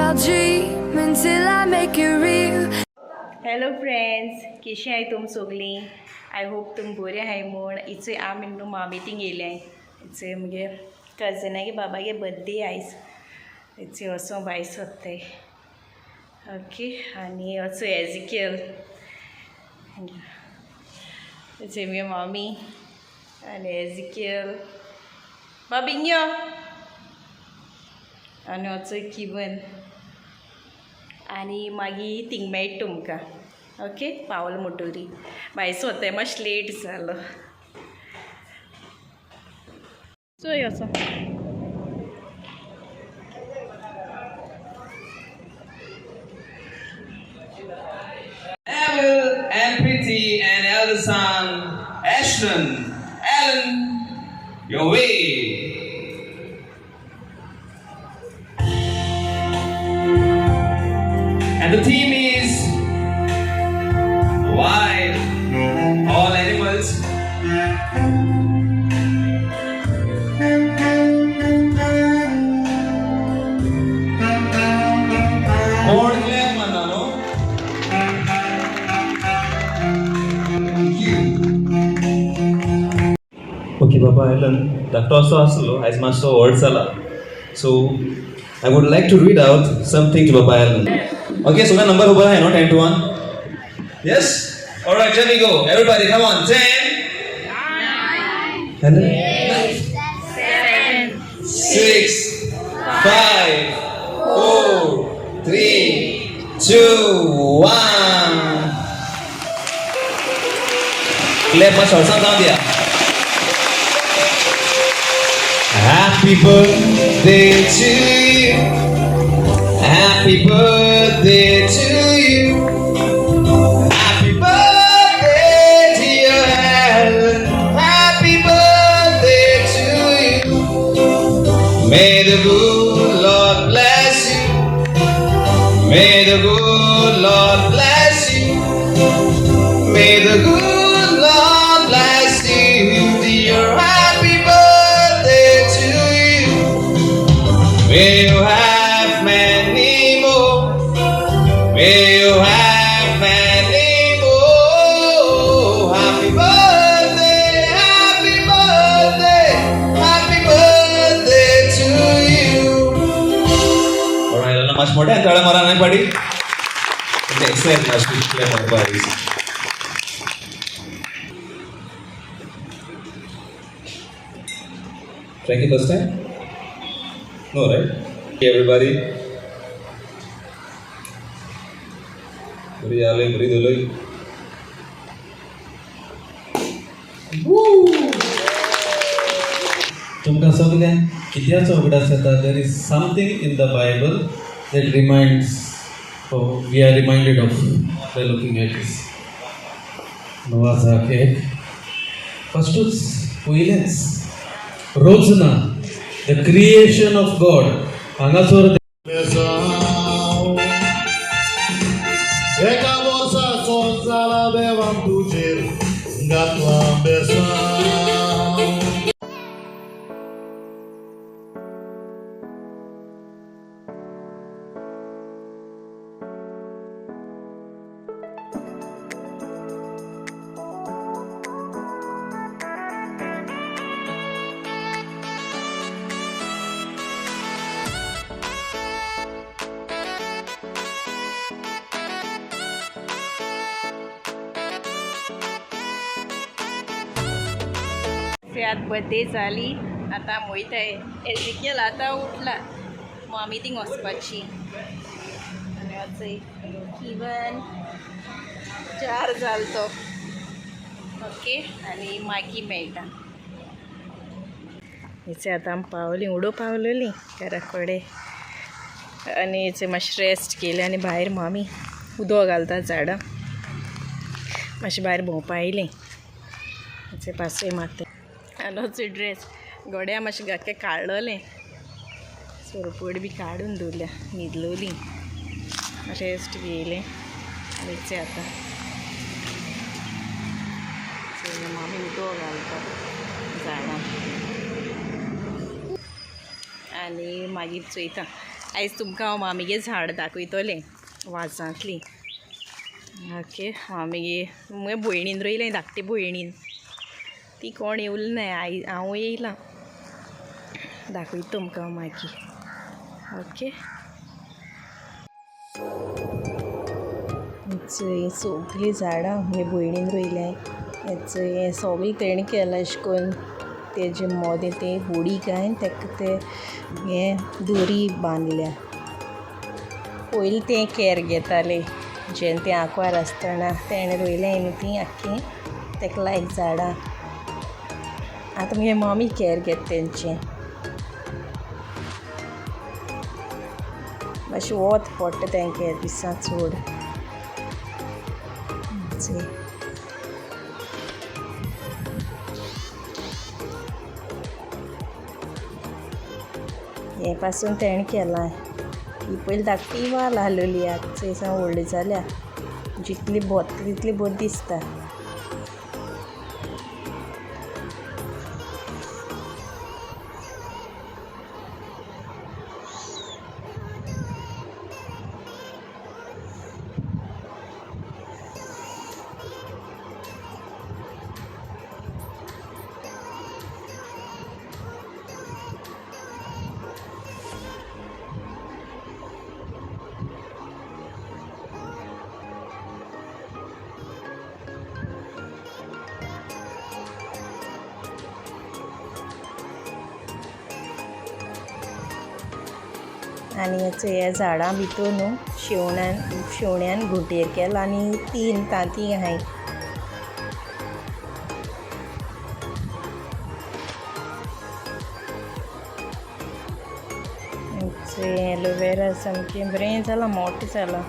I'll dream until I make it real. Hello friends, कशी आहे तुम सगळीं? I hope तुम बरी आहाय म्हूण. इचोय आमी न्हू मामी थिंग येयल्याय. इचोय मुगे कजनागे बाबागे बड्डे आयज. इचोय वचों भायर सोदताय. ओके, आनी वचो एजिकेल. इचोय मुगे मामी आनी एजिकेल बाबी यो. आनी वचोय किवन आनी मागीर थिंग मेळटा तुमकां. ओके, पावल मोटोरी भायर सोदताय, मातशें लेट जालो. चोय असो. Neville and Pretty and elder son Ashton, Alan, your way. And the theme is wild, all animals. Horn clap, Manano. Thank you. Okay बाबा एलन धाकटो असो आसलो, आयज मातसो व्हड जाला. So I would like to read out something to Baba Alan. Okay, सगळे number खबर आहाय न्हू? 10 to 1. Yes. Alright, let me go. Everybody, come on. 10, 6, 5, 4, 3, 2, 1. Clap मातशें हळसान जावं दिया. Happy birthday to you. Happy birthday to you. Happy birthday, dear Alan. Happy birthday to you. May the good Lord bless you. May the good Lord bless you. May the good Lord bless you, dear. Happy birthday to you. May you have many more. May you have many more. Happy birthday, happy birthday, happy birthday to you. Alright, much more time. ताळ्या मारा नाही पाडी. Excellent, much clap on the. Thank you first time? No, right? Hey everybody. बरी आले, बरी धुलोय. तुमकां सगल्यांक कित्याचो उगडास येता? There is something in the Bible that reminds, we are reminded of by looking at this नोवाचा एक फस्टूच पयलेंच रोज ना, the creation of God हांगासर. बेसांव एका वर्साचो जाला, देवान तुजेर घातला बेसांव. आत बड्डे जाली, आतां आमी वयताय. एजिकेल आतां उठला, मामी थिंग वचपाची. आनी वचय इवन 4 जाल तो. ओके, आनी मागीर मेळटा. हेचे आतां आमी पावलीं, उडो पावलेलीं घरा कडेन आनी हेचे मातशें रेस्ट केलें आनी भायर मामी उदक घालता झाडां. मातशें भायर भोंवपा आयलीं. हेचे पासय मारता. आनी ड्रेस गोड्या मातशें घातकें काडलेलें, सोरपोड बी काडून दवरल्या. न्हिदलोली, मातशें रेस्ट घेयलें. आनी हेचे आतां मामी उदक घालता झाडां आनी मागीर चोयता. आयज तुमकां हांव मामीगे झाड दाखयतलें वाजांतली. ओके, मामीगे मुगे भयणीन रोयलें, धाकटी भयणीन, ती कोण येवली ना, I हांव येयलां, दाखयता तुमकां मागीर. ओके, सगळीं झाडां मुगे भयणीन रोयल्याय. हें सगळें तेणें केलां अशें करून तेजे मोदें तें होडी घायन तेका तें हें दोरी बांदल्या. पयलीं तें कॅर घेतालें जेन्ना तें आंकवार आसतना तेणें रोयलें न्हू तीं आख्खीं तेका लायक झाडां. आतां मुगे मम्मी कॅर घेता तेंचें. मातशें वत पडटा तेंकां ह्या दिसा चड. हें पासून तेणें केलां. ही पयलीं धाकटी वाल आसलेली, आतां चोय सामकी व्हडली जाल्या, जितली भोंवता तितली बरी दिसता. आनी ह्या झाडां भितर न्हू शेवण्यान घोंटेर केला आनी 3 तांतीं आहाय. एलोवेरा सामकें बरें जालां, मोटें जालां.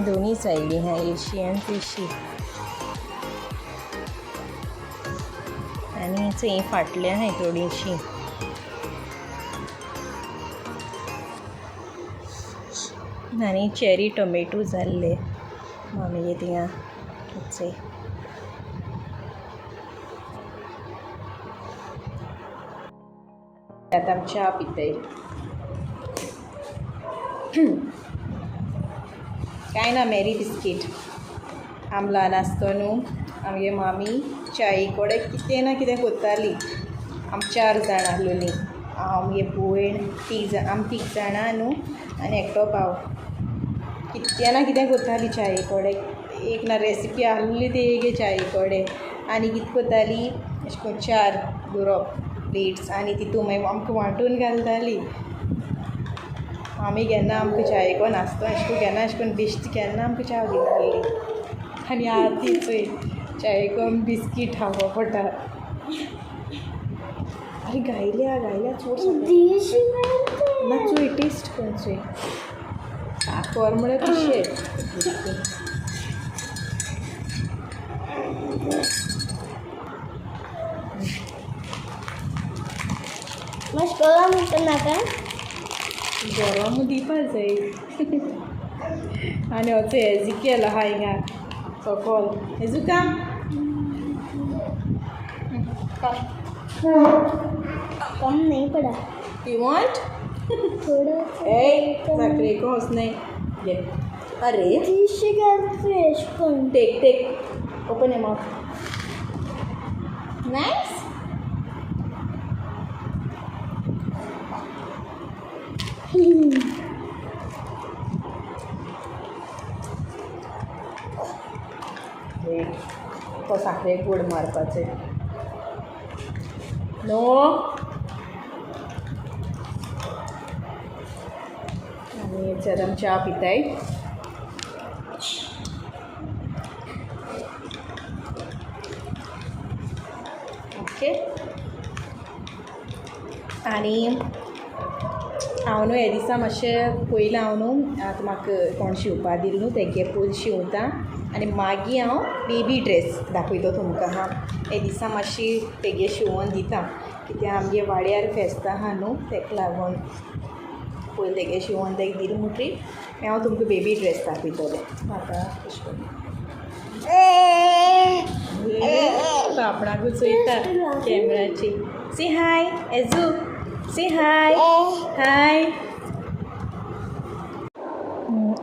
दोनी सायडी आहा, एशी आनी तेशी. आनी चोय फाटलें आहाय थोडीशी. आनी चेरी टोमेटो जाल्ले मामीगे थिंगा. चोय आतां आमी च्या पिताय. कांय ना, मॅरी बिस्कीट. आमी ल्हान आसतना न्हू आमगे मामी च्याये कडेन कितें ना कितें करताली. आमी 4 जाणां आसलोलीं, हांव, मुगे भयण, तीग आमी 3 जाणां न्हू आनी एकटो भाव. कितें ना कितें करताली च्याये कडेन. एक ना रेसिपी आसली ती एक च्याये कडेन. आनी कितें करताली अशें करून 4 दवरप प्लेट्स आनी तितू मागीर आमकां वांटून घालताली. आमी केन्ना आमकां च्याये कडेन नासता अशें करून केन्ना अशें करून बेश्टी केन्ना आमकां च्या दिनासली. आनी आतां चोय च्याये करून बिस्कीट खावपा पडटा. अरे गायल्या गायल्या चोड ना, चोय टेस्ट करून चोय. साकर म्हळ्यार कशें मातशें गरम नाका, गरम दिवपा जाय. आनी हो चोय एजिकेल आहा हिंगा सकल. एजुका कम नहीं पड़ा. You want? थोड़ा. ए साकरे को उसने ये. अरे फ्रेश पण. Take take open your mouth. Nice. तो साखरेक गोड मारपाचें. नो आनी आतां आमी च्या पिताय. ओके, आनी हांव न्हू हे दिसा मातशें पयलें हांव न्हू आतां म्हाका कोण शिंवपा दिल न्हू तेगे पयलीं शिंवता आनी मागीर हांव बेबी ड्रेस दाखयता तुमकां. हां, हे दिसा मातशी तेगे शिंवोन दिता, कित्याक आमगे वाड्यार फेस्तां आहा न्हू तेका लागून पयलीं तेगे शिंवोन तेका दिलें म्हणटकीर मागीर हांव तुमकां बेबी ड्रेस दाखयतलें. म्हाका अशें करून तो आपणाकूच चोयता कॅमेराची. सी हाय एजू, सी हाय हाय.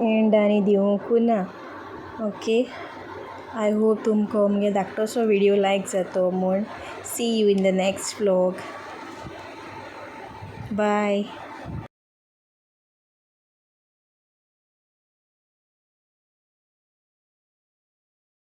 एंड आनी दिवंकू ना. ओके, I hope तुमकां मुगे धाकटोसो विडियो लायक जातो म्हूण. See you in the next vlog. Bye.